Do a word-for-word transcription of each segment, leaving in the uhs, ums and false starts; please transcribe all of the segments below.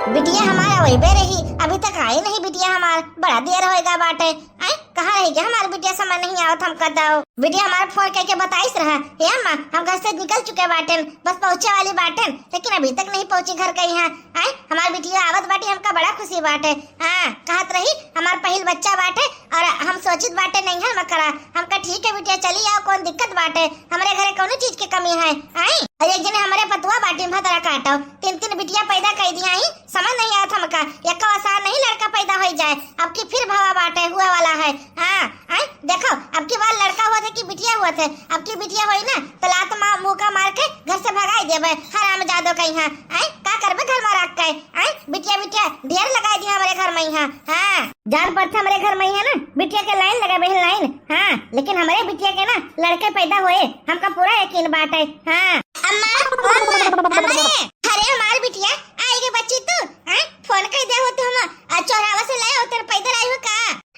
बिटिया हमार वही बे रही, अभी तक आई नहीं बिटिया हमार, बड़ा देर होएगा बाटे। आय, कहाँ रह गया हमार बिटिया, समझ नहीं आवत हमका तो। बिटिया हमार फोन करके बताइस रहा, "हे अम्मा, हम घर से निकल चुके बाटेन, बस पहुँचे वाली बाटेन, लेकिन अभी तक नहीं पहुँची घर के यहाँ।" आय, हमार बिटिया आवत बाटी, हमका बड़ा खुशी बाटे। हाँ, कहत रही, "हमार पहिल बच्चा बाटे और हम सोचित बाटे नैहर में करा।" हमका, "ठीक है बिटिया, चली आओ, कौन दिक्कत बाटे, हमरे घरे कौनो चीज के कमी है?" आय, और एक जने हमरे पतुआ बाटी भतरा काटो, तीन तीन बिटिया पैदा कर दिया ही, समझ नहीं आवत हमका, यक्का साल नहीं लड़का पैदा होई जाए, अब की फिर भवा बाटे हुआ वाला है। हाँ, आय, देखो, अब की बार लड़का हुआ थे कि बिटिया हुआ थे, अब की बिटिया होई ना, तो लात मार, मुका मार के घर से भगाई देबे, हरामजादो कहीं। हाँ, आय, का करबे घर में रख के? आय, बिटिया, बिटिया ढेर लगाई दिया हमरे घर में यहाँ। हाँ, जान पड़त हमरे घर में यहाँ ना, बिटिया के लाइन लगा बहिन लाइन। हाँ, लेकिन हमरे बिटिया के ना लड़के पैदा होए, हमका पूरा यकीन बाटे। हाँ। अम्मा, ओ अम्मा, अम्मा रे, अरे हमार बिटिया, आई गे बच्ची तू, हाँ? फोन कर दे हो तू हम, आ, चौराहा से लाए हो, तेरे पैदल आई हो का?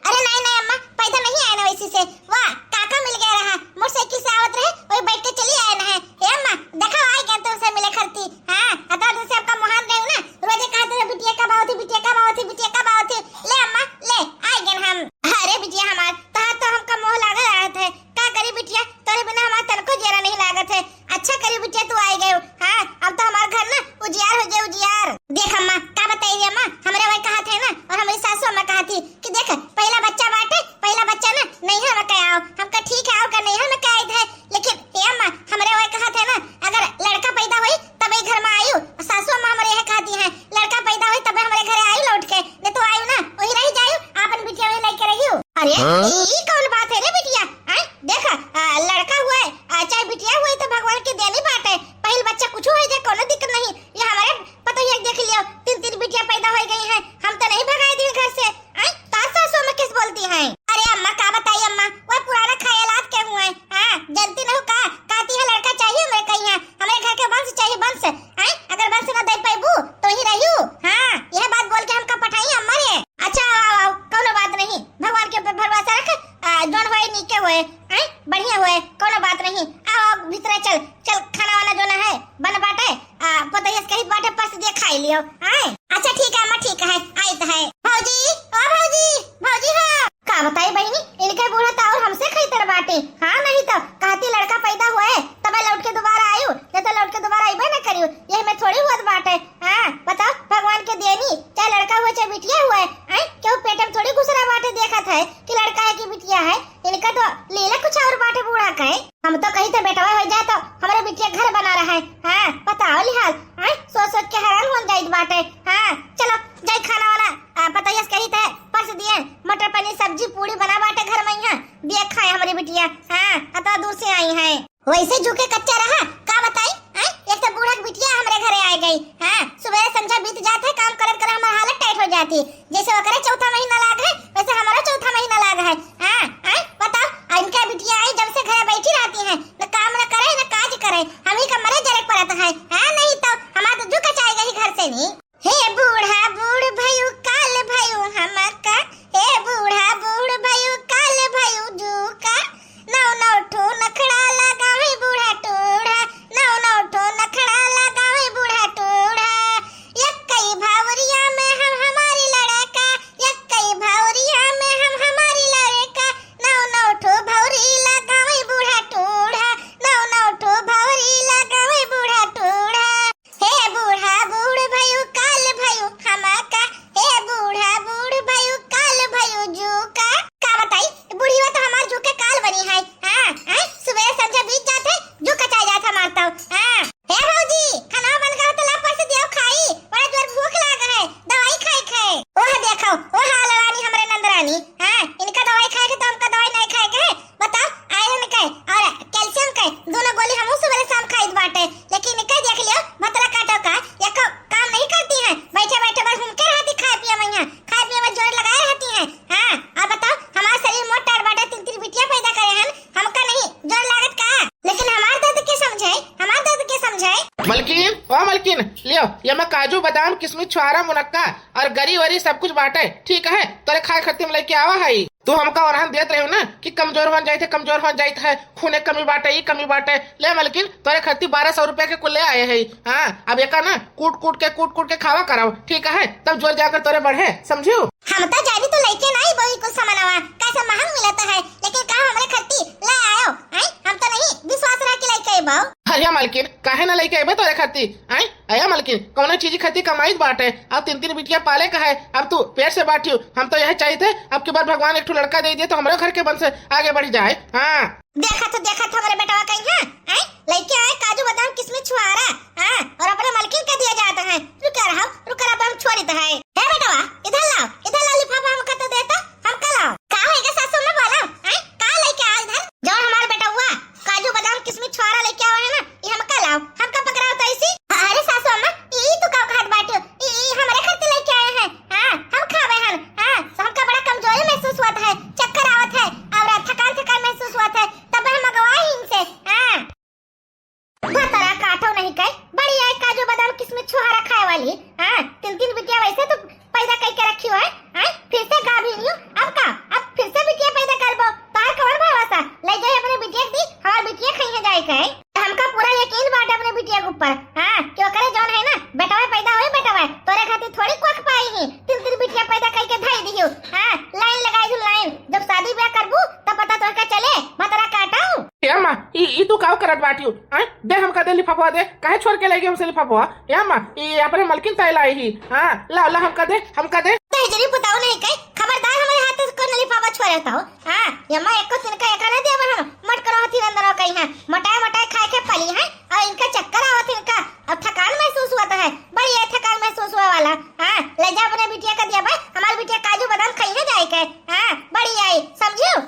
अरे नहीं, नहीं अम्मा, पैदल नहीं आए ना वैसे से। वाह, काका मिल गया रहा, मोटरसाइकिल से आवत रहे, वही बैठ के चली आए ना है। ए अम्मा, देखो आई गए तुमसे मिले खरती। हाँ, अतरा दिन से आपका मोहान रहे हो ना, रोजे कहते हो बिटिया कब आवत ही, बिटिया कब आवत ही, बिटिया कब आवत ही। ले अम्मा, ले, आई गए हम। अरे बिटिया हमार, तहार तो हमका मोह लागल रहत है। का करी बिटिया, तोरे बिना हमार तनको जियरा नहीं लागत है। अच्छा करी बिटिया तू आई गयो। हाँ, अब तो हमार घर ना उजियार हो जाए, उजियार। देख अम्मा, का बताई रे अम्मा, हमरे वही कहा थे ना, और हमारी सासू अम्मा कहा थी कि देख, पहला बच्चा बाटे, पहला बच्चा ना नैहर में के आओ। हमका ठीक है, आओ का नैहर में के आई थे, लेकिन हे अम्मा, हमरे वही कहा थे ना, अगर लड़का पैदा होई तब ही घर में आयु। सासू अम्मा हमरे यह कहती हैं, लड़का पैदा होई तब हमरे घरे आयु लौट के, नहीं तो आयु ना, वही रह जायु, आपन बिटिया वही लेके रहियो। अरे, हाँ? ई कौन बात है रे बिटिया? आय, देख, आ, लड़का हुए, आ, चाहे बिटिया हुए तो भगवान के देनी बात है। पहिल बच्चा कुछ हुए जे कोनो दिक्कत नहीं। ये हमारे पतोहिया के देख लियो, तीन तीन बिटिया पैदा हो गई हैं। हम तो नहीं भगाए दी घर से। आय, तार सासू में किस बोलती हैं? अरे अम्मा, का बताई अम्मा, वो पुराना ख्यालात के हुए। हाँ, जानती नहीं का, कहती है लड़का चाहिए मेरे कहीं है, हमारे घर के वंश चाहिए वंश। आय, अगर वंश न दे पैबू तो ही रहियो। हाँ, यह बात बोल के हमका पठाई अम्मा रे। अच्छा, आओ, आओ, कोनो बात नहीं, भगवान के ऊपर भरोसा रख। आ, जोन होए नीके होए, आय, बढ़िया होए, कोनो बात नहीं। आओ, आओ, भीतरे चल, चल, खाना वाना जोन है बन बाटे, आ, पतोहिया से कही बाटे परस दिए खाई लियो, आय। अच्छा ठीक है अम्मा, ठीक है, आई तो है। भौजी, ओ भौजी, भौजी हो। का बताई बहिनी, इनके बूढ़ा तो और हमसे खैतर बाटे। हाँ, नहीं तो कहती लड़का पैदा हुए तबे लौट के दोबारा आयु, नहीं तो लौट के दोबारा अइबे न करियो। यही में थोड़ी होत बाटे। हाँ, बताओ, भगवान के देनी, चाहे लड़का हुए चाहे बिटिया हुए, आय, केहू पेट में थोड़ी घुसरा बाटे, देखत है कि लड़का है कि बिटिया है। इनका तो लीला कुछ और बाटे बूढ़ा कहे। हम तो कही थे बेटवा हो जाए तो हमरे बिटिया घर बना रहा है। हाँ, बताओ लिहाल, आय, सोच सोच के हैरान हो जाइत बाटे। हाँ, चलो, जाई खाना वाना, आ, पतोहिया से कही थे परस दिए, मटर पनीर सब्जी पूड़ी बना बाटे घर में यहाँ, दिए खाए हमरी बिटिया। हाँ, अतवा दूर से आई है। वैसे जूके कच्चा रहा, का बताई, हैं? एक तो बूढ़ा के बिटिया हमरे घरे आ गई। हाँ, सुबह संझा बीत जात है, काम करत करत हमार हालत टाइट हो जाती। जैसे ओकरे चौथा महीना लाग है, वैसे हमारा चौथा महीना लाग है। हाँ, हैं? बताओ, आ इनका बिटिया आई, जब से घरे बैठी रहती है, न काम न करे, न काज करे, हम ही का मरे जरे पड़त है। हाँ, नहीं तो हमार तो जू कचाई गई घर से नहीं। हे बूढ़ा बूढ़ भयू काल भयू हमका, हे बूढ़ा बूढ़ भयू काल भयू जूका, नौ नौ ठो नखड़ा लगावे बूढ़ा टूढ़ा, नौ नौ ठो नखड़ा लगावे बूढ़ा टूढ़ा। यक्कई भावरिया में हम हमारी लड़का, यक्कई भावरिया में हम हमारी लड़का, नौ नौ ठो भौरी लगावे बूढ़ा टूढ़ा, नौ नौ ठो भौरी लगावे बूढ़ा टूढ़ा। हे बूढ़ा बूढ़ भयू काल भयू हमका, हे बूढ़ा बूढ़ भयू काल भयू जूका। का बताई, बुढ़िया तो हमार जूके काल बनी है। हाँ, हाँ, सुबह संझा बीत जात है, जू कचाई जात हमार तो। हाँ। हे भौजी, खाना बन गया तो ला परस दियो खाई, बड़ा जोर भूख लाग है, दवाई खाई खाए। ओह देखो, ओह आल रानी हमरे नंद रानी। हाँ, इनका दवाई खाए के तो हमका दवाई नहीं खाए के है। बताओ, आयरन के और कैल्शियम के दोनों गोली हमहू सुबह शाम खाइत बाटे, लेकिन इनके देख लियो, भतरा काटो का, एको काम नहीं करती हैं, बैठे बैठे बस घूम के रहती, खाए पिए में यहाँ, खाए पिए में जोर लगाए रहती हैं। हाँ, और बताओ, हमारा शरीर मोट टाट बाटे, तीन तीन बिटिया पैदा करे हैं, हमका नहीं जोर लागत का? लेकिन हमार दर्द के समझे, हमार दर्द के समझे। मलकिन, ओ मलकिन, लियो, ये में काजू, बादाम, किशमिश, छुआरा, मुनक्का और गरी वरी सब कुछ बाटे, ठीक है? तोरे खाए खातिर हम लेके आवा है। तू हमका ओरहन देत रहे हो ना कि कमजोर हो जाइत है, कमजोर हो जाइत है, खूने कमी बाटे, ई कमी बाटे। ले मलकिन, तोरे खातिर बारह सौ रुपया के कुल ले आए है। हाँ, अब एका ना कूट कूट के, कूट कूट के खावा कराओ, ठीक है? तब जोर जाकर तोरे बढ़े, समझियो? हम तो जानी तो लइके नहीं बोई कुछ सामानवा, कैसे महंग मिलत है, लेकिन का हमरे खातिर ले आयो? हैं? हम तो नहीं विश्वास रहा कि लइके आइबो। अरे मलकिन, काहे ना लइके आइबे तोरे खातिर? हैं? अया मलकिन, कौनो चीज खातिर कमाइत बाटे, अब तीन तीन बिटिया पाले का है, अब तू पेट से बाटियो। हम तो यह चाहित है, अब की बार भगवान एक ठो लड़का दे दे तो हमरो घर के वंश आगे बढ़ जाए। हाँ। देखा तो, देखा तो हमरे बेटवा कहीं है, हैं? लइके आए काजू बादाम किशमिश छुहारा, हाँ, और अपने मलकिन का दिया जाता है। रुका रहो, रुका रहो, हम छोड़ी तो है। हे बेटवा, इधर लाओ, इधर लाओ लिफाफा, हमका तो दे तो, हमका लाओ। का होएगा सासू में बोला, हैं? का लइके आए इधर? जौन हमार बेटवा काजू बादाम किशमिश छुहारा लइके आवे है ना, ई हमका लाओ, हमका पकड़ाओ तो ऐसी। अरे सासू अम्मा, ई तू का कहत बाटियो? ई, ई हमरे खातिर लइके आए हैं। हाँ, हम खावे हन। हाँ, हमका बड़ा कमजोरी महसूस होत है, चक्कर आवत है और थकान थकान महसूस होत है, तब हम मंगवाए ही इनसे। हाँ। भतरा काटो नहीं कहे, बड़ी आई काजू बादाम किशमिश छुहारा खाए वाली। हाँ, तीन तीन बिटिया वैसे तो पैदा कई के रखी हो है, हैं? फिर से गाभिन हो, अब का? अब फिर से बिटिया पैदा करबो? तोहर कौन भरोसा? ले जाए अपने बिटिया के दी, हमार बिटिया खाई है जाए के है। हमका पूरा यकीन बाटे अपने बिटिया के ऊपर, हाँ, कि ओकरे जौन है ना, बेटवा पैदा होई, बेटवा, तोरे खातिर थोड़ी कोख पाई ही, तीन तीन बिटिया पैदा कई के धई दियो, हाँ, लाइन लगाई दू लाइन, जब शादी ब्याह करबू, तब पता तोहका चले, भतरा काटो। ए अम्मा, ई, ई तू काव करत बाटियो? आय, दे हमका दे लिफाफवा दे, काहे छोड़ के ले गए हमसे लिफाफवा? ए अम्मा, ई अपने मलकिन ताई लाई ही। हाँ, ला, ला, हमका दे, हमका दे। तहजरी पुताऊ नहीं कहे, खबरदार हमारे हाथ से कोनो लिफाफा छोड़े तो। हाँ, ए अम्मा, एको तिनका एका ना देबे हम, मटकरो हथी अंदर कहीं है, मोटाए मोटाए खाए के पली है, और इनका चक्कर आवत है इनका, अब थकान महसूस होत है, बड़ी है थकान महसूस हुआ वाला। हाँ, ले जा अपने बिटिया का दिया भाई, हमारी बिटिया काजू बादाम खाई है जाए के। हाँ, बड़ी आई, समझियो?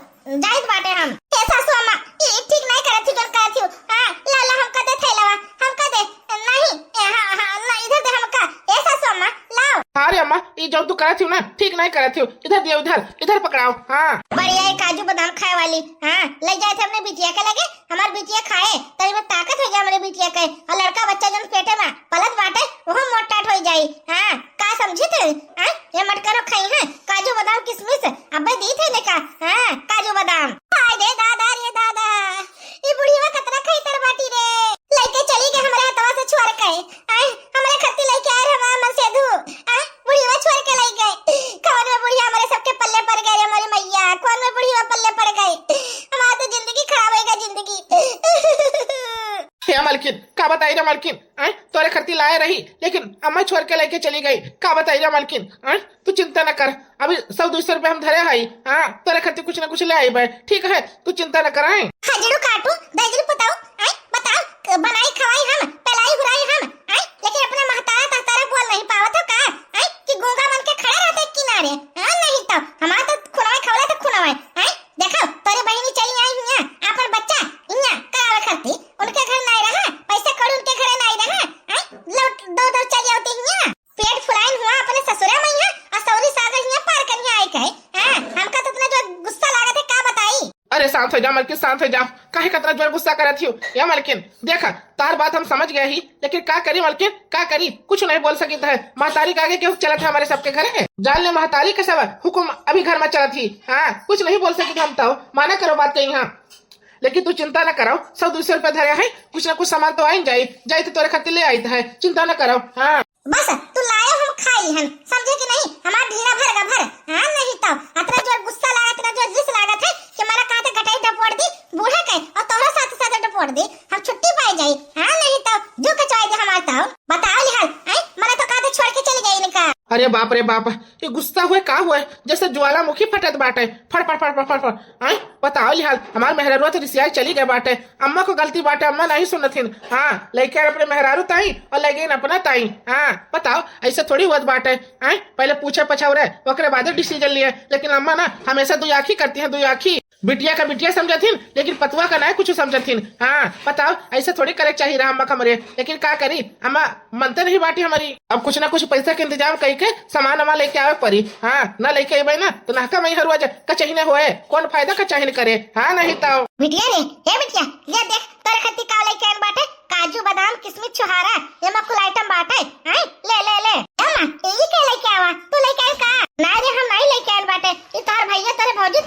जाइत बाटे हम। ए सासू अम्मा, ई ठीक नहीं करत थी, जौन करत थी। हाँ, ला, ला, हमका दे थैलवा, हमका दे। नहीं, ए, हाँ, हाँ, ना, इधर दे हमका। ए सासू अम्मा, लाओ। हाँ रे अम्मा, ई जौन तू करत थी ना, ठीक नहीं करत थी। इधर दियो, इधर, इधर पकड़ाओ। हाँ। बढ़िया है काजू बादाम खाए वाली। हाँ, ले जाए थे अपने बिटिया के लगे, हमार बिटिया खाए, तनी में ताकत हो जाए हमारे बिटिया के। और लड़का बच्चा जौन पेटे में पलत बाटे, वो मोटाट हो जाई। हाँ, का समझी थे? हाँ, ये मटकरो खाई है, काजू बादाम किशमिश, अबे दी थे ने का? हाँ, काजू बादाम। हाय रे दादा, रे दादा, ई बुढ़िया कतना खैतर बाटी रे। लइके चली गई हमरे हथवा से छोड़ के। आय, हमरे खत्ती लइके आए हमार मन से धू। आय, बुढ़िया छोड़ के लई गए। कौन में बुढ़िया हमरे सबके पल्ले पड़ गए रे मोरी मैया, कौन में बुढ़िया पल्ले पड़ गए। हमार तो जिंदगी खराब होएगा, जिंदगी। हे मलकिन, का बताई रे मलकिन, आय, तोरे खत्ती लाए रही, लेकिन अम्मा छोड़ के लेके चली गई। का बताई रे मलकिन, आय, तू चिंता न कर, अभी सौ दो सौ रुपया हम धरे हई। हाँ, तोरे खातिर कुछ ना कुछ ले आइबे, ठीक है, तू चिंता न कर। आय। हजड़ू काटू, दजड़ू पुताऊ, आय, बताओ, क-, बनाई खवाई हम, पेलाई हुराई हम, आय, लेकिन अपने महतारा तहतारा बोल नहीं पावत हो का? आय, कि गूंगा बन के खड़ा रहते किनारे? हाँ, नहीं तो हमार तो खुनवा खवला तो खुनवा, आय, देखो, तोरे बहिनी चली आई हियाँ, आपन बच्चा इहाँ करावे खातिर, उनके घर नाई रहा, पैसा कौड़ी उनके घरे नाई रहा, आय, लौट दौड़ दौड़ चली आवती हियाँ। पेट फुलाइन हुआ अपने ससुरे में है, और सौरी सागर हियाँ पार करिया आई कहे। हाँ, हमका तो इतना जोर गुस्सा लागत है, का बताई। अरे शांत हो जा मलकिन, शांत हो जा, काहे का इतना जोर गुस्सा करत हियो? या मलकिन, देखा, तार बात हम समझ गए ही, लेकिन का करी मलकिन, का करी, कुछ नहीं बोल सकित है। महतारी के आगे क्यों चलत है हमारे सबके घरे? जान ले महतारी के सब हुकुम अभी घर में चलत ही। हाँ, कुछ नहीं बोल सकित हम तो, माना करो बात कहीं। हाँ, लेकिन तू चिंता न करो, सौ दो सौ रुपया धरे है, कुछ ना कुछ सामान तो आइन जाई, जाई तो तोरे खातिर ले आइत है, चिंता न करो। हाँ। बस, तू लायो हम खाई हन, समझे कि नहीं? हमार ढीला भर का भर। हाँ, नहीं तो अतना जोर गुस्सा लागत, अतना जोर रिस लागत है कि मारा कहा थे गटाई डपोड़ दी बूढ़ा के और तोहरा साथ साथ डपोड़ दी, हम छुट्टी पाई जाई। हाँ, नहीं तो जो कचवाई दे हमार तो। बताओ लिहाल, आई मना तो कहा थे छोड़ के चली गई इनका। अरे बाप रे बाप, ये गुस्सा हुए का हुए, जैसे ज्वालामुखी फटत बाटे, फड़ फड़ फड़ फड़ फड़ फड़। आई बताओ लिहाल, हमार मेहररुआ तो रिसियाई चली गए बाटे, अम्मा को गलती बाटे, अम्मा नहीं सुनथिन। हाँ, लइके अपने मेहरारू ताई और ले गईन अपना ताई। हाँ, बताओ, ऐसे थोड़ी होत बाटे। हाँ, पहले पूछे पछाउरे, ओकरे बादे decision लिए, लेकिन अम्मा ना हमेशा दुई आँखी करती हैं, दुई आँखी। बिटिया का बिटिया समझथिन, लेकिन पतुआ का नहीं कुछ समझथिन। हाँ, बताओ, ऐसे थोड़ी करे के चाहिए रहा अम्मा का हमरे, लेकिन का करी, अम्मा मनते नहीं बाटी हमारी। अब कुछ ना कुछ पैसा के इंतजाम कई के सामान वामान लेके आवे पड़ी। हाँ, ना लेके अइबे ना, तो नहका में हर रोज कचहिने होए, कौन फायदा कचहिन करे? हाँ, नहीं तो। बिटिया रे, हे बिटिया, ये देख, तोरे खातिर का लेके आन बाटे, काजू, बादाम, किशमिश, छुहारा, एमा कुल item बाटे, हैं? ले, ले, ले। ए माँ, ई के लेके आवा? तू लेके आई का? ना रे, हम नहीं लेके आन बाटे, ई तोहर भैया, तोरे भौजी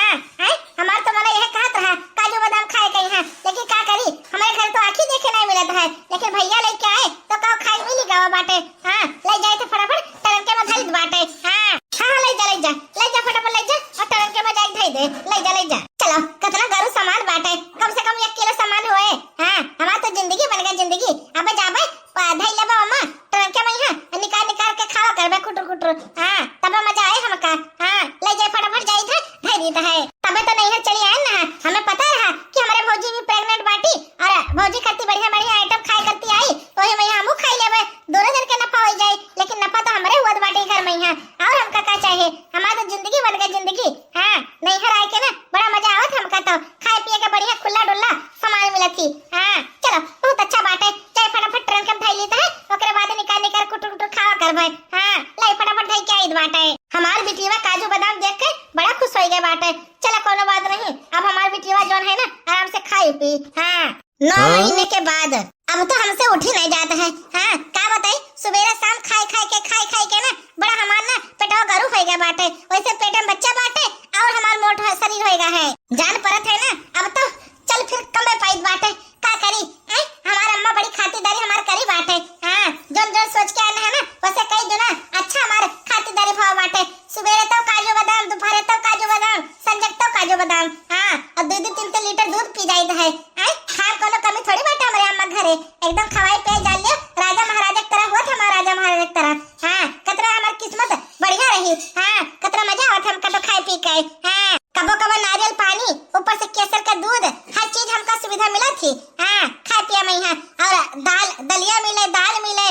हाँ, हैं? हमार तो मना यह कहत रहा काजू बादाम खाए के यहाँ, लेकिन का करी, हमरे घर तो आँखी देखे नहीं मिलत है, लेकिन भैया लेके आए तो का खाए मिली गवा बाटे। हाँ, ले जाए तो फटाफट टरंके में धरित बाटे। हाँ, हाँ, हाँ, ले जा, ले जा, ले जा, फटाफट ले जा और टरंके में जाए धई दे, ले जा, ले जा। चलो, कितना गरु सामान बाटे, कम से कम एक किलो सामान होए। हाँ, हमार तो जिंदगी बन गई, जिंदगी। अबे जाबे, पा-, धई लेबा ओमा, टरंके में यहाँ निकाल निकाल के खावा करबे कुटुर कुटुर। हाँ, तब मजा आए हमका। हाँ, ले जाए फटाफट जाई थे, धई दी है। तबे तो नहीं है चली आए ना, हमें पता रहा कि हमारे भौजी भी प्रेग्नेंट बाटी और भौजी करती बढ़िया बढ़िया आइटम खाए करती आई, वही में हमू खाई लेबे, दोनों जन के नफा हो जाए, लेकिन नफा तो हमारे हुआ बाटी घर में यहाँ। और हमका का चाहे, हमार तो जिंदगी बन गई जिंदगी। हाँ, नैहर आए के ना बड़ा मजा आवत हमका तो, खाए पिए के बढ़िया खुला डुल्ला सामान मिलत ही। हाँ, चलो, बहुत अच्छा बाटे, जाए फटाफट टरंके में धई लीत है, ओकरे बाद निकाल निकाल कुटुर कुटुर खावा करबे। हाँ, ले फटाफट धई के आइत बाटे। हमार बिटिया काजू बादाम देख के बड़ा खुश हो गए बाटे। चलो, कोनो बात नहीं, अब हमार बिटिया जौन है ना, आराम से खाई पी। हाँ, नौ हाँ? महीने के बाद अब तो हमसे उठी नहीं जात है। हाँ, का बताई, सुबेरे शाम खाए खाए के, खाए खाए के ना बड़ा हमार ना पेटवा गरु हो गया बाटे, वैसे पेट में बच्चा बाटे और हमार मोट हो-, शरीर होएगा है, जान परत है ना। अब तो चल फिर कमे पाइत बाटे, का करी, हैं? हमार अम्मा बड़ी खातिरदारी हमार करी बाटे। हाँ, जौन जौन सोच के आने है ना, वैसे कई दुना अच्छा हमार खातिरदारी भाव बाटे। सुबेरे तो काजू बादाम, दोपहरे तो काजू बादाम, संजक तो काजू बादाम। हाँ, और दो दो तीन तीन लीटर दूध पी जाइत है। हैं? खाए कोनो कमी थोड़ी बाटे हमारे अम्मा घरे, एकदम खवाई पे जान लियो, राजा महाराजा की तरह हुआ था हमारा, राजा महाराजा की तरह। हाँ, कतरा हमार किस्मत बढ़िया रही। हाँ, कतरा मजा आवत हमका तो खाए पी के। हाँ, कबो कबो नारियल पानी, ऊपर से केसर का दूध, हर चीज हमका सुविधा मिलत ही। हाँ, खाए पिए में यहाँ, और दाल, दलिया मिले, दाल मिले,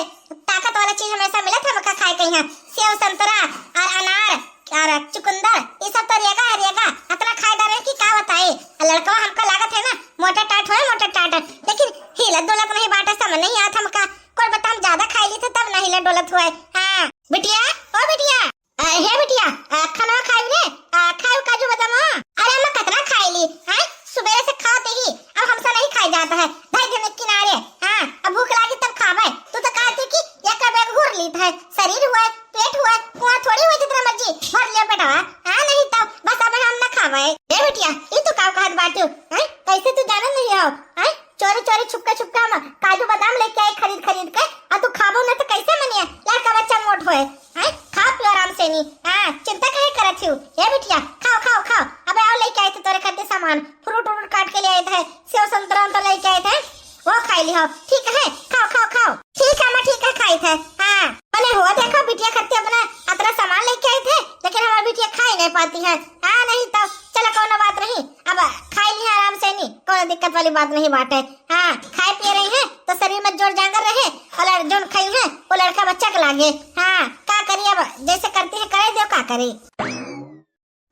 ताकत वाला चीज हमेशा मिलत हमका खाए के यहाँ। सेव, संतरा और अनार और चुकंदर, ये सब तो रेगा है, रेगा। इतना खाए डरे कि का बताए। और लड़कवा हमका लागत है ना, मोटा टाट होए, मोटा टाट, लेकिन हिलत डोलत नहीं बाटे, समझ नहीं आवत हमका। कोई बता, हम ज्यादा खाई ली थे तब नहीं हिलत डोलत हुए। हाँ, बिटिया, ओ बिटिया, आ, हे बिटिया, आ, खाना खाई रे, आ, खाई काजू बादाम, हाँ? अरे अम्मा, कितना खाई ली, हैं? सुबह से खाते ही, अब हमसे नहीं खाई जाता है। भाई धने किनारे, हाँ, अब भूख लागी तब खावे। तू तो कहती कि एक बैग घूर ली था, शरीर हुआ, पेट हुआ, कुआं थोड़ी हुआ जितना मर्जी भर लिया पेटवा, हाँ, नहीं तो बस अब हम ना खावे। ए बिटिया, ये तो का कहत बाटू, हैं? कैसे तू जानत नहीं हो, हैं? चोरी चोरी छुपके छुपके हम काजू बादाम लेके आई खरीद खरीद के, और तू खाबो ना तो कैसे मनिया लड़का बच्चा मोट होए, हैं? खा पियो आराम से नी, हाँ, चिंता काहे करत हियो? ए बिटिया, खाओ, खाओ, खाओ। अबे आओ, लेके आए थे तोरे खातिर सामान, फ्रूट व्रूट काट के ले आए थे, सेव संतरा उंतरा लेके आए थे, वो खाई ली हो, ठीक है? खाओ, खाओ, खाओ। ठीक है, मैं ठीक है, खाई थे। हाँ, अरे हो, देखो, बिटिया खातिर अपना अतरा सामान लेके आए थे, लेकिन हमारी बिटिया खाई नहीं पाती है। हाँ, नहीं तो चलो, कोनो बात नहीं, अब खाई ली आराम से, नहीं कोनो दिक्कत वाली बात नहीं बाटे। हाँ, खाए पिए रही है तो शरीर में जोर जांगर रहे, और लड़-, जोन खाई है वो लड़का बच्चा के लागे। हाँ, का करी, अब जैसे करती है करे दो, का करी।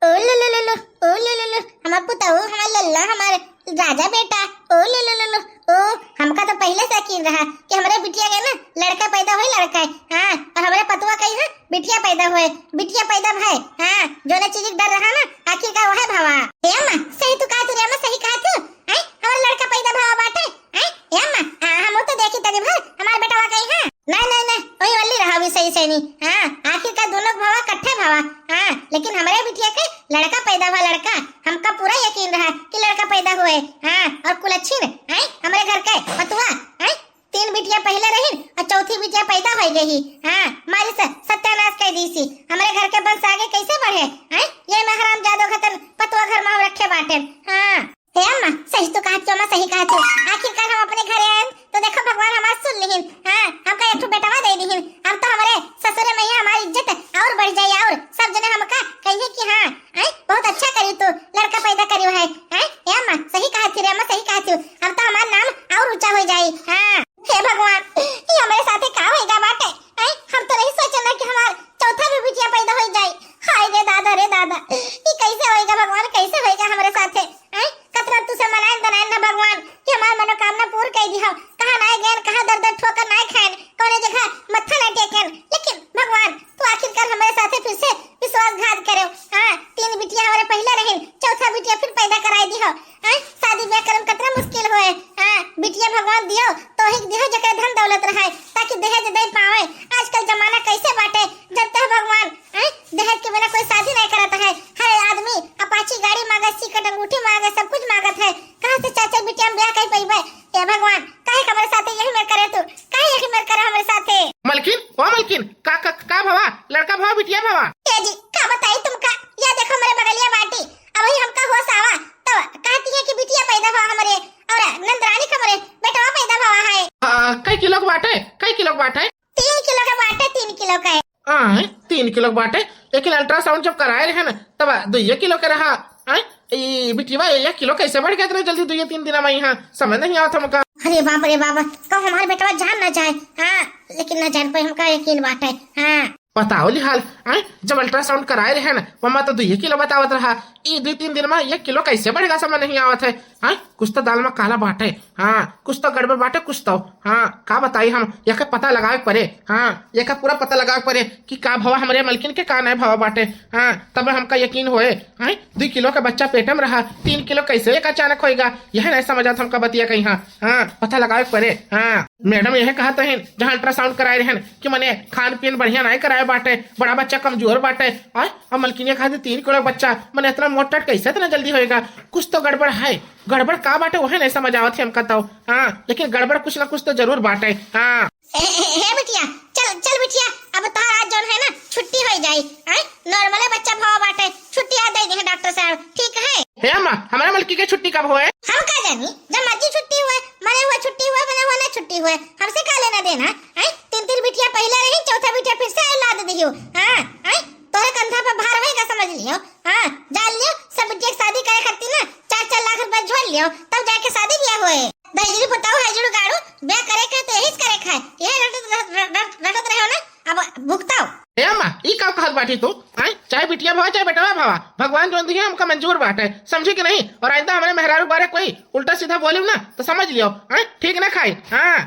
ओ लो लो लो लो, ओ लो लो लो, हमार पुतहु, हमार लल्ला, हमार राजा बेटा, ओ लो लो लो लो, ओ, हमका तो पहले से यकीन रहा कि हमरे बिटिया के ना लड़का पैदा होई, लड़का है। हाँ, और हमरे पतुआ कही है बिटिया पैदा होए, बिटिया पैदा भय। हाँ, जोने चीज के डर रहा ना, आखिर का वह भवा। ए अम्मा, सही तू कहत रे अम्मा, सही कहत हूँ। हैं? हमार लड़का पैदा भवा बाटे। हैं? ए अम्मा, आ, हम तो देखी तनी भर, हमार बेटवा कही है। नहीं, नहीं, नहीं, वही वाली रहा भी सही से नहीं। हाँ, आखिर का दोनों भवा, कट्ठे भवा। हाँ, लेकिन हमरे बिटिया के लड़का पैदा हुआ, लड़का। हमका पूरा यकीन रहा कि लड़का पैदा हुए। हाँ, और कुलच्छिन, हैं? हमरे घर के पतुआ, हैं? तीन बिटिया पहले रही और चौथी बिटिया पैदा हो गई। हाँ, मारी से सत्यानाश कर दी सी। हमरे घर के वंश आगे कैसे बढ़े? हैं? ये में हराम जादो खतन पतुआ घर में हम रखे बाटे। हाँ। हे अम्मा, सही तो कहत हो अम्मा, सही कहत हो। आखिरकार हम अपने घरे आए तो देखो भगवान हमार सुन लिहिन। हाँ, हमका एक ठो बेटवा दे दिहिन। हम तो हमरे ससुरे में ही हमारी इज्जत और बढ़ जाई और सब जने हमका कहिए कि हाँ, हैं, बहुत अच्छा करी तू, लड़का पैदा करी है। हैं? हे अम्मा, सही कहत हो रे अम्मा, सही कहत हो। अब तो हमार नाम और ऊंचा हो जाई। हाँ। हे भगवान, ये हमरे साथे का होएगा बाटे? हैं? हम तो नहीं सोचना कि हमार चौथा भी बिटिया पैदा हो जाई। हाय रे दादा, रे दादा, ये कैसे होएगा भगवान, कैसे होएगा हमरे साथे? हैं? कतरा तू से मनाइन दनाइन ना भगवान कि हमार मनोकामना पूर्ण कर दिहो। कहाँ ना गएन, कहाँ दर दर ठोकर ना खाएन, कौने जगह मत्था ना टेकेन, लेकिन भगवान तू आखिरकार हमरे साथे फिर से विश्वासघात करे। हाँ, तीन बिटिया हमरे पहले रहिन, चौथा बिटिया फिर पैदा कराई दिहो। हाँ, शादी ब्याह करम कतरा मुश्किल होए। हाँ, बिटिया भगवान दियो, तोहिक दिहो जकरे धन दौलत रहे, ताकि दहेज दे पावे। आजकल जमाना कैसे बाटे, जब तक भगवान, हैं, दहेज के बिना कोई शादी नहीं करत है। हर आदमी अपाची गाड़ी मांग रस्सी कट अंगूठी मांगे, सब कुछ मांगत है। कहाँ से चाचा बिटिया में ब्याह कर पइबे? ए भगवान, काहे हमरे साथे यही मेर करे तू? काहे यही मेर करे हमरे साथे? मलकिन, ओ मलकिन, का, का, का भवा? लड़का भवा, बिटिया भवा? ए जी, का बताई तुमका? या देखो हमरे बगलिया बाटी, अबही हमका होश आवा, तब कहती है कि बिटिया पैदा भवा हमरे, और नंदरानी का हमरे बेटवा पैदा भवा है। आ, कई किलो के बाटे? कई किलो के बाटे? तीन किलो के बाटे, तीन किलो के। आय, तीन किलो के बाटे, लेकिन ultrasound जब कराए रहे न, तब दुइये किलो के रहा। आय, ई बिटिया, एक किलो कैसे बढ़ गया इतना जल्दी दुइये तीन दिन में? यहाँ समझ नहीं आवत हमका। अरे बाप रे बाप, कब हमार बेटवा जान ना जाए। हाँ, लेकिन ना जान पाए, हमका यकीन बाटे। हाँ। बताओ ली हाल, आय, जब ultrasound कराए रहे न, वमा तो दुइये किलो बतावत रहा, ई दुइ तीन दिन में एक किलो कैसे बढ़ेगा, समझ नहीं आवत है। हाँ, कुछ तो दाल में काला बाटे, हाँ, कुछ तो गड़बड़ बाटे, कुछ तो, हाँ, का बताई हम, एके पता लगावे के परे, हाँ, एके पूरा पता लगावे के परे कि का भवा हमरे मलकिन के, का नहीं भवा बाटे, हाँ, तब हमका यकीन होए, हाँ, दुइ किलो के बच्चा पेट में रहा, तीन किलो कैसे एक अचानक होएगा, यह नहीं समझ आत हमका बतिया कहीं, हाँ, हाँ, पता लगावे के परे, हाँ। मैडम यह कहत रहिन, जहाँ ultrasound कराए रहन कि मने खान पीन बढ़िया नहीं कराए बाटे, बड़ा बच्चा कमजोर बाटे, हाँ, अब मलकिनिया कहत तीन किलो के बच्चा, मने इतना मोटा कैसे इतना जल्दी होएगा? कुछ तो गड़बड़ है। गड़बड़ का बाटे, वही नहीं समझ आवत है हमका तो। हाँ, लेकिन गड़बड़ कुछ ना कुछ तो जरूर बाटे। हाँ। ए, ए, हे बिटिया, चल, चल बिटिया, अब तोहार आज जौन है ना, छुट्टी हो जाई। हाँ, normally बच्चा भवा बाटे, छुट्टी आज दे दे डॉक्टर साहब, ठीक है? हे अम्मा, हमारे मलकी के छुट्टी कब होए? हम का जानी, जब मर्जी छुट्टी हुए, मरे हुए छुट्टी हुए, मरे हुए ना छुट्टी हुए, हमसे का लेना देना? हैं? तीन तीन बिटिया पहले रही, चौथा बिटिया फिर से औलाद दियो। हाँ, हैं? तोहरे कंधा पे भार होएगा, समझ लियो। हाँ, जान लियो, सब बिटिया के शादी करे खातिर ना चार चार लाख रुपया जोड़ लियो, तब जाके शादी ब्याह होए। दहिजरी पुताऊ है जुड़ गाड़ू, ब्याह करे के तो यही से करे खाए, यही रटत, रट, रट, रटत रहो ना, अब भुगताओ। ए अम्मा, ई का कहत बाटी तू? आय, चाहे बिटिया भवा, चाहे बेटवा भवा, भगवान जोन दिहे हमका मंजूर बाटे, समझी कि नहीं? और आइंदा हमरे मेहरारू बारे कोई उल्टा सीधा बोलियो ना, तो समझ लियो, आय, ठीक ना खाई। हाँ।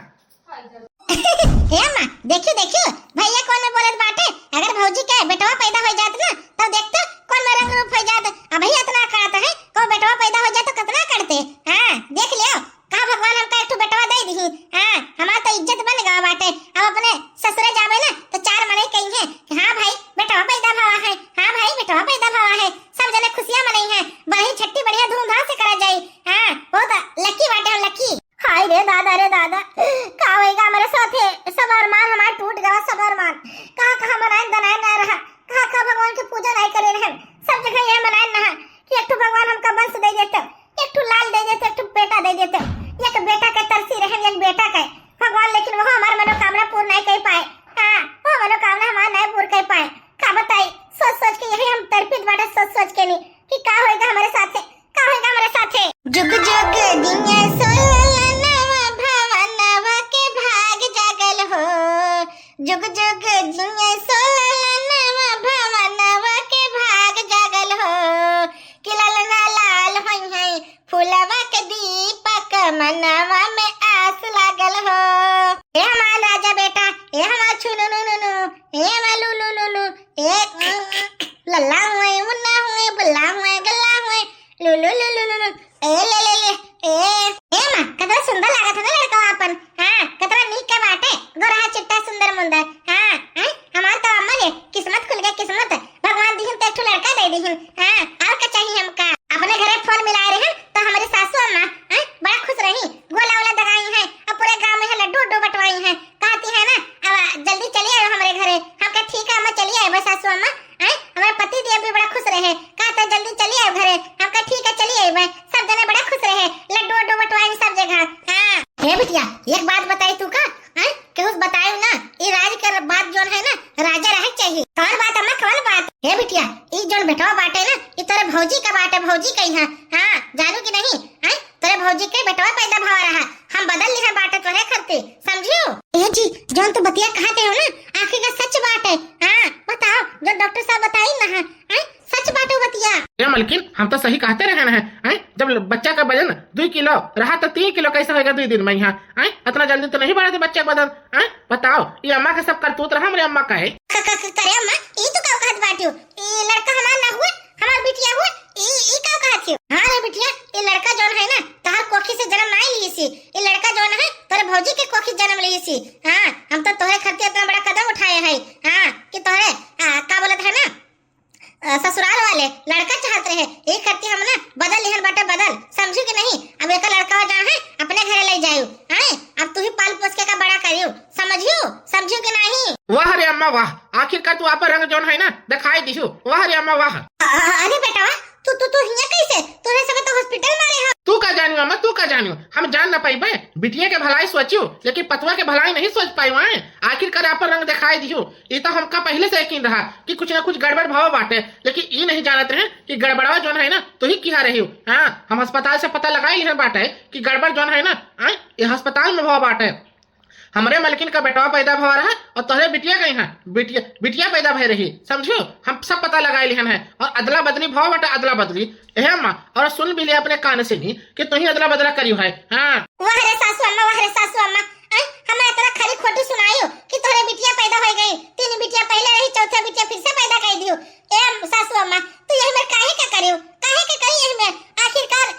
ए अम्मा, देखियो, देखियो, भैया कौन में बोलत बाटे। अगर भौजी के बेटवा पैदा हो जात ना, तब देखते कौन में रंग रूप हो जात। अबही इतना करत है, को बेटवा पैदा हो जात तो कितना करते। हाँ, देख लियो, का भगवान हमका एक ठो बेटवा दे दिही। हाँ, हमार तो इज्जत बन गवा बाटे। अब अपने ससुरे जाबे ना, तो चार मनई कही है कि हाँ भाई, बेटवा पैदा भवा है, हाँ भाई, बेटवा पैदा भवा है। सब जने खुशियाँ मनई है, बड़ी छट्टी बढ़िया धूमधाम से करा जाई। हाँ, बहुत lucky बाटे हम, lucky। हाय रे दादा, रे दादा, का होएगा हमारे साथे? सब अरमान हमार टूट गवा, सब अरमान। कहाँ कहाँ मनाए दनाए ना रहा, कहाँ कहाँ भगवान के पूजा नहीं करे रहन, सब जगह यह मनाए ना कि एक ठो भगवान हमका वंश दे देते, एक ठो लाल दे देते, एक ठो बेटा दे देते। एक बेटा के तरसी रहन, एक बेटा के भगवान, लेकिन वो हमार मनोकामना पूर्ण नहीं कर पाए। हाँ, वो मनोकामना हमार नहीं पूर्ण कर पाए। का बताई, सोच सोच के यही हम तड़पित बाटे, सोच सोच के नहीं कि का होएगा हमारे साथे, का होएगा हमारे साथे। जुग जुग जिया सोलनवा भवनवा के भाग जागल हो, जुग जुग जिया सोलनवा भवनवा के भाग जागल हो, कि ललना लाल होई है फूलवा के दीपक मनवा में आस लागल हो। ए हमार राजा बेटा, ए हमार छुनुनुनुनु, ए हमार लुलुलुलु, ए लल्ला हुए, मुन्ना हुए, बुल्ला हुए, गल्ला हुए, लुलुलुलुलु, ए ले ले ले, ए, ए माँ, कितना सुंदर लागत है ना लड़का अपन। हाँ, कितना नीक के बाटे, गोरहा चिट्टा सुंदर मुंदर। हाँ, हैं? हमार तो अम्मा के किस्मत खुल गई, किस्मत। भगवान दिहिन तो एक ठो लड़का दे दिहिन। हाँ, और का चाहिए हमका? अपने घरे फोन मिलाए रहे तो हमारी सासू अम्मा, हैं, बड़ा खुश रही, गोला वोला दगाई हैं और पूरे गांव में है लड्डू उड्डू बंटवाई हैं। कहती है ना, अब जल्दी चली आयो हमारे घरे। हम कहा ठीक है अम्मा, चली आए बस सासू अम्मा, हैं, हमारे पति देव भी बड़ा खुश रहे। कहते जल्दी चली आयो घरे। हम कहा ठीक है चली आए बस। सब जने बड़ा खुश रहे, लड्डू उड्डू बंटवाई सब जगह। हाँ। हे बिटिया, एक बात बताई तू का, हैं? केहू से बतायू ना, ई राज के बात जोन है ना, राजा रहे के चाहिए। कौन बात अम्मा, कौन बात? हे बिटिया, ई जोन बेटवा बाटे ना, ई तोरे भौजी का बाटे, भौजी का ही है। हाँ, जानू कि नहीं? हैं? तोरे भौजी के बेटवा पैदा भवा रहा, हम बदल लिहे बाटे तोरे खरते, समझियो? ए जी, जोन तू बतिया कहते हो ना, आखिर का सच बाटे। हाँ, बताओ, जो डॉक्टर साहब बताई ना है, हैं? सच बाटे बतिया। ए मलकिन, हम तो सही कहते रहे ना, हैं? जब बच्चा का वजन दुई किलो रहा तो तीन किलो कैसे होएगा दुई दिन में यहाँ, हैं? इतना जल्दी तो नहीं बढ़ा थे बच्चा का वजन, हैं? बताओ, ये अम्मा का सब करतूत रहा, हमरे अम्मा का है। क-, क-, क-, करे अम्मा, ई तू का कहत बाटियो? ई लड़का हमार ना हुए, हमार बिटिया हुए, ई, ई का कहत हियो? हाँ रे बिटिया, ई लड़का जोन है ना, तहार कोखी से जन्म नहीं ली सी। ई लड़का जोन है, तोरे भौजी के कोखी जन्म ली सी। हाँ, हम तो तोहरे खातिर इतना बड़ा कदम उठाए हैं, हाँ, कि तोहरे, आ, का बोलत है ना, अ, ससुराल वाले लड़का चाहत रहे, यही खातिर हम ना बाटे बदल, समझिउ कि नहीं? अब एका लड़का जौन है, अपने घरे लइ जाइउ, हैं? अब तू ही पाल पोस के एका बड़ा करिउ, समझिउ, समझिउ कि नहीं? वाह रे अम्मा वाह, आखिरकार तू आपन रंग जौन है ना, देखाइ दिहु। वाह रे अम्मा वाह। अ-, अ-, अरे बेटवा, तू, तू, तू हियाँ कैसे? तोरे संगे तो hospital मा रहे हो। तू का जानिउ अम्मा, तू का जानिउ? हम जान न पाइबे। बिटिया के भलाई सोचिउ, लेकिन पतवा के भलाई नहीं सोच पाइबे। आखिरकार आपन रंग देखाइ दिहु। ई तो हमका पहिले से यकीन रहा कि कुछ ना कुछ गड़बड़ भवा बाटे, लेकिन ई नहीं जानत रहे कि गड़बड़वा जौन है ना, तू ही किहा रहिउ। हाँ, हम अस्पताल से पता लगाइ लिहे बाटे कि गड़बड़ जौन है ना, आय, ई अस्पताल मा भवा बाटे। हमरे मलकिन का बेटवा पैदा भवा रहा और तोहरे बिटिया का यहाँ बिटिया, बिटिया पैदा भय रही, समझिउ? हम सब पता लगाइ लिहन है और अदला बदली भवा बाटे, अदला बदली। एहे अम्मा, और सुन भी लिया अपने कान से भी कि तू ही अदला बदला करिउ है। हाँ। वाह रे सासू अम्मा, वाह रे सासू अम्मा, आय, हमरा इतना खरी खोटी सुनाइउ कि तोहरे बिटिया पैदा होइ गइ, तीन बिटिया पहिले रही, चौथा बिटिया फिर से पैदा कइ दिउ। ए सासू अम्मा, तू यही में काहे का करिउ, काहे का करी यही में? आखिरकार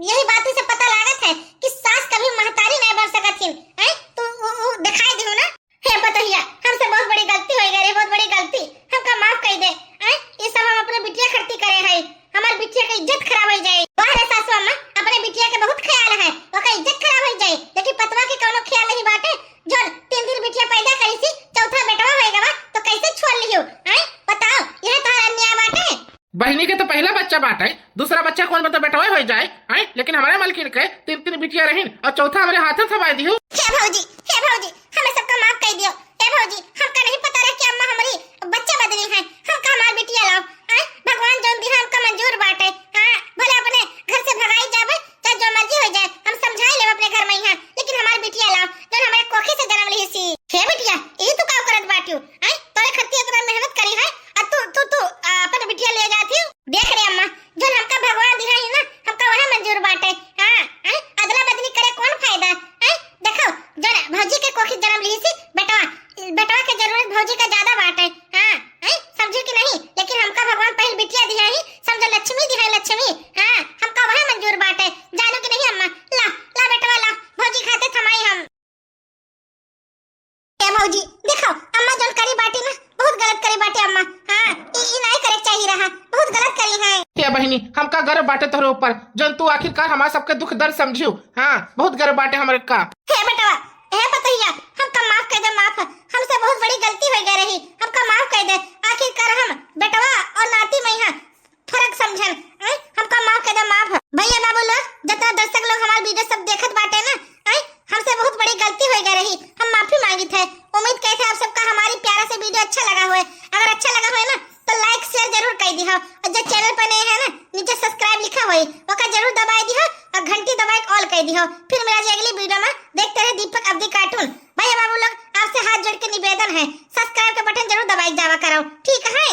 यही बात से पता लागत है कि सास कभी महतारी नहीं बन सकत हिन, हैं? तू उ, उ देखाइ दिहु ना। हे पतोहिया, हमसे बहुत बड़ी गलती होइ गइ रे, बहुत बड़ी गलती, हमका माफ कइ दे। हैं? ई सब हम अपने बिटिया खरती करे है, हमार बिटिया के इज्जत खराब होइ जाए। वाह रे सासू अम्मा, अपने बिटिया के बहुत ख्याल है, ओकर इज्जत खराब होइ जाए, लेकिन पतवा के कौनो ख्याल नहीं बाटे। जौन तीन दिन बिटिया पैदा करी सी, चौथा बेटवा होइ गवा, तो कैसे छोड़ लिहु? हैं? बताओ, यह तोहर अन्याय बाटे? बहिनी के तो पहिला बच्चा बाटे, दूसरा बच्चा कौन बता बेटवा होइ जाए, हैं? लेकिन हमरे मलकिन के तीन तीन बिटिया रहिन और चौथा हमरे हाथे थमाइ दिहु। हे भौजी, हे भौजी, हमें सबका माफ कइ दियो। हे भौजी, हमका नहीं पता रहा कि अम्मा हमरी बच्चा बदली है। हमका हमार बिटिया लाओ, हैं? भगवान जौन दिहा हमका मंजूर बाटे। हाँ, भले अपने घर से भगाई जाबे, चाहे जो मर्जी होइ जाए, हम समझाइ लेब अपने घर मा यहाँ, लेकिन हमार बिटिया लाओ, जौन हमरे कोखी से जन्म लिही सी। हे बिटिया, ई तू का करत बाटिउ? आय, तोरे खरती इतना मेहनत करी है, आ तू, तू, तू, आ, अपन बिटिया ले जाती हो? देख रे अम्मा, जौन हमका भगवान दिहा है ना, हमका वह मंजूर बाटे। हाँ, आय, अदला बदली करे कौन फायदा? आय, देखो, जौन भौजी के कोखी जन्म लिही सी, बेटवा, बेटवा के जरूरत भौजी का ज्यादा बाटे। हाँ, हैं? समझिउ कि नहीं? लेकिन हमका भगवान पहिल बिटिया दिहा ही, समझो लक्ष्मी दिहा ही, लक्ष्मी। हाँ, हमका वह मंजूर बाटे। जानिउ कि नहीं अम्मा? ला, ला बेटवा ला, भौजी खाते थमाई हम। ए भौजी, देखो, अम्मा जौन करी बाटी ना, बहुत गलत करी बाटे अम्मा। हाँ, ई, ई नहीं करे के चाहिए रहा, बहुत गलत करी है। ए बहिनी, हमका गर्व बाटे तोहरे ऊपर, जौन तू आखिरकार हमार सबके दुख दर्द समझिउ। हाँ, बहुत गर्व बाटे हमरे का। हे बेटवा, हे पतोहिया, हमका माफ कइ दे, माफ। हमसे बहुत बड़ी गलती होइ गइ रही, हमका माफ कइ दे। आखिरकार हम बेटवा और नाती मा यहाँ फर्क समझन, आय, हमका माफ कइ दे, माफ। भैया बाबू लोग, जितना दर्शक लोग हमार video सब देखत बाटे ना, आय, हमसे बहुत बड़ी गलती होइ गइ रही, हम माफी मांगित है। उम्मीद करित है आप सबका हमारी प्यारा से video अच्छा लगा होए। अगर अच्छा लगा होए ना, तो like share जरूर कइ दिहो, और जो channel पर नए हैं ना, नीचे subscribe लिखा होए, ओका जरूर दबाइ दिहो और घंटी दबाइ के all कइ दिहो। फिर मिला जाए अगली video मा। देखते रहे दीपक अवधी cartoon। भैया बाबू लोग, आपसे हाथ जोड़ के निवेदन है, subscribe का button जरूर दबाइ के जावा करो, ठीक है?